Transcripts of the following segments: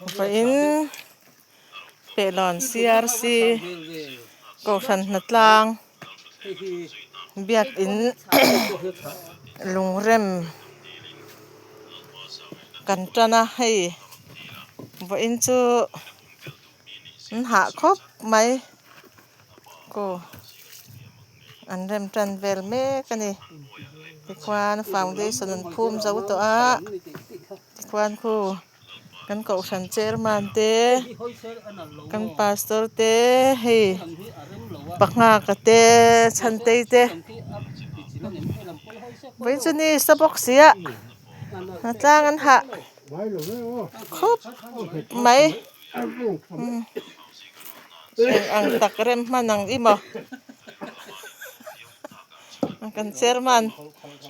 Vawiin Pehlawn CRC Kohhran hnatlang biakin lungrem kan tan a hei vawiin chu an hah khawp mai aw an rem tan vel mek a ni tikhuan foundation an phum zo tawh a tikhuan khu. Kan kohhran chairman te kan pastor te hei panghaka te chhantei te vawiin chu ni sa bawk si a hnatlang an hah khup mai eng ang tak rem hman ang i maw kan chairman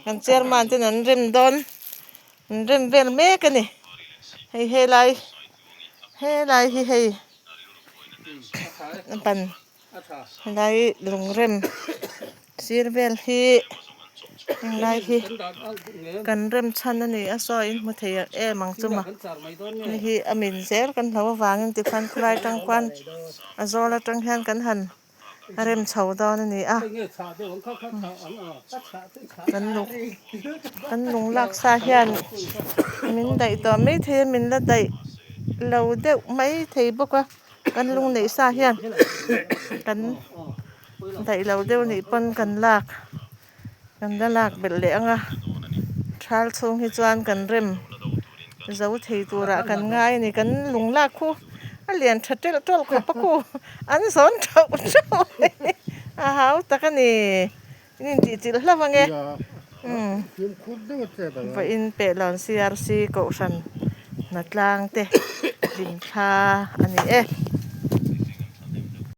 kan chairman ten an rem dawn. An rem vel mek a ni hei helai helai hi hei a ban helai lungrem sir vel hi helai hi kan rem chhan a ni a saw in hmu thei em ang chu maw hei hi a min zel kan hlo avangin tikhuan khulai atang khuan a zawl atang hian kan han. A rem chho dawn a ni a, kan lung kan lung laksa hian min daih tawh mai thei a min la daih lo deuh mai thei bawk a kan lung neih sa hian kan daih lo deuh nih pawn kan lak kan la lak belh leh ang a thal chhung hi chuan kan rem zo thei turah kan ngai a ni kan lung lak khu a lian tha telh tawlh khawp a khu an zawn thauh thauh a hau tak a ni in intih chilh hlauh ang e umm vawiin Pehlawn CRC kohhran hnatlang te hlimthla a ni e.